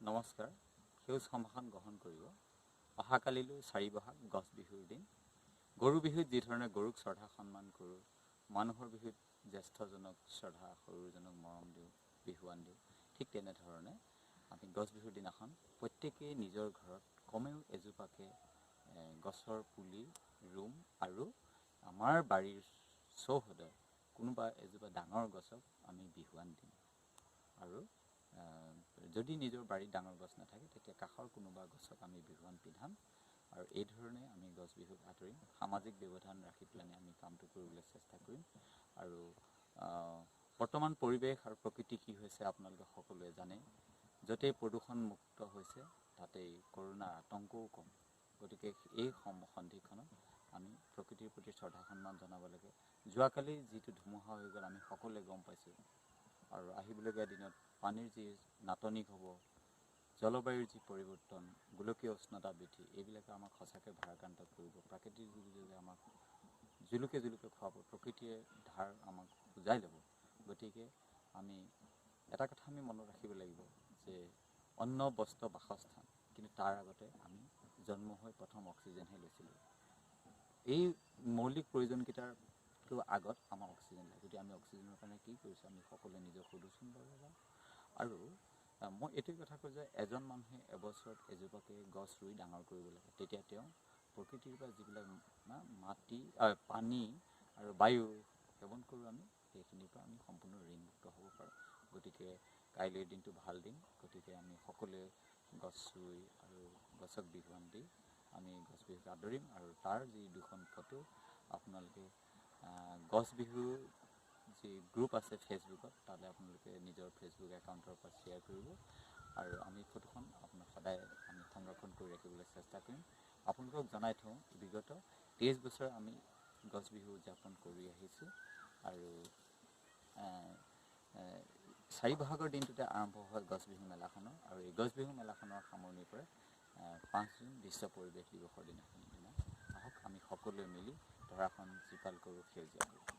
নমস্কাৰ। সেউজ সম্ভাষণ গ্ৰহণ কৰিব। অহাকালিলৈ 4 বহাগ গছ বিহুৰ দিন। গৰু বিহুত যিধৰণে গৰুক শ্ৰদ্ধা সন্মান কৰোঁ, মানুহৰ বিহুত জ্যেষ্ঠজনক শ্ৰদ্ধা, সৰুজনক মৰম দিওঁ, বিহুৱান দিওঁ, ঠিক তেনেধৰণে আমি গছ বিহুৰ দিনাখন প্ৰত্যেকেই নিজৰ ঘৰত কমেও এজোপাকে গছৰ পুলি ৰুম আৰু আমাৰ বাৰীৰ চৌহদত কোনোবা এজোপা ডাঙৰ গছক আমি বিহুৱান দিম। আৰু যদি নিজৰ বাৰীত ডাঙৰ গছ নাথাকে, তেতিয়া কাষৰ কোনোবা গছক আমি বিহুৱান পিন্ধাম আৰু এই ধৰণে আমি গছ বিহুক আদৰিম। সামাজিক ব্যৱধান ৰাখি পেলাই আমি কামটো কৰিবলৈ চেষ্টা কৰিম। আৰু বৰ্তমান পৰিৱেশ আৰু প্ৰকৃতি কি হৈছে আপোনালোকে সকলোৱে জানে। য'তেই প্ৰদূষণ মুক্ত হৈছে, তাতেই কৰোণাৰ আতংকও কম। গতিকে এই সন্ধিক্ষণত আমি প্ৰকৃতিৰ প্ৰতি শ্ৰদ্ধা সন্মান জনাব লাগে। যোৱাকালি যিটো ধুমুহা হৈ গ'ল, আমি সকলোৱে গম পাইছোঁ। আৰু আহিবলগীয়া দিনত পানীৰ যি নাটনি হ'ব, জলবায়ুৰ যি পৰিৱৰ্তন, গোলকীয় উষ্ণতা বৃদ্ধি, এইবিলাকে আমাক সঁচাকৈ ভাৰাক্ৰান্ত কৰিব। প্ৰাকৃতিক দুৰ্যোগে আমাক জুলুকে জুলুকে খুৱাব, প্ৰকৃতিয়ে ধাৰ আমাক বুজাই ল'ব। গতিকে আমি এটা কথা আমি মনত ৰাখিব লাগিব যে অন্ন, বস্ত্ৰ, বাসস্থান, কিন্তু তাৰ আগতে আমি জন্ম হৈ প্ৰথম অক্সিজেনহে লৈছিলোঁ। এই মৌলিক প্ৰয়োজনকেইটাৰটো আগত আমাক অক্সিজেন লাগে। গতিকে আমি অক্সিজেনৰ কাৰণে কি কৰিছোঁ, আমি সকলোৱে নিজক সোধোচোন বাৰু এবাৰ। আৰু মই এইটোৱে কথা কওঁ যে এজন মানুহে এবছৰত এজোপাকৈ গছ ৰুই ডাঙৰ কৰিব লাগে। তেতিয়া তেওঁ প্ৰকৃতিৰ পৰা যিবিলাক মাটি, পানী আৰু বায়ু সেৱন কৰোঁ, আমি সেইখিনিৰ পৰা আমি সম্পূৰ্ণ ঋণমুক্ত হ'ব পাৰোঁ। গতিকে কাইলৈৰ দিনটো ভাল দিন। গতিকে আমি সকলোৱে গছ ৰুই আৰু গছক বিহুৱান দি আমি গছ বিহুক আদৰিম। আৰু তাৰ যি দুখন ফটো আপোনালোকে গছ বিহু যি গ্ৰুপ আছে ফেচবুকত, তালৈ আপোনালোকে নিজৰ ফেচবুক একাউণ্টৰ পৰা শ্বেয়াৰ কৰিব আৰু আমি ফটোখন আপোনাক সদায় আমি সংৰক্ষণ কৰি ৰাখিবলৈ চেষ্টা কৰিম। আপোনালোকক জনাই থওঁ, বিগত 23 বছৰ আমি গছ বিহু উদযাপন কৰি আহিছোঁ। আৰু 4 বহাগৰ দিনটোতে আৰম্ভ হয় গছ বিহু মেলাখনৰ আৰু এই গছ বিহু মেলাখনৰ সামৰণি পৰে 5 জুন বিশ্ব পৰিৱেশ দিৱসৰ দিনাখন। দিনা আহক আমি সকলোৱে মিলি ধৰাখন জীপাল কৰোঁ, সেউজীয়া কৰোঁ।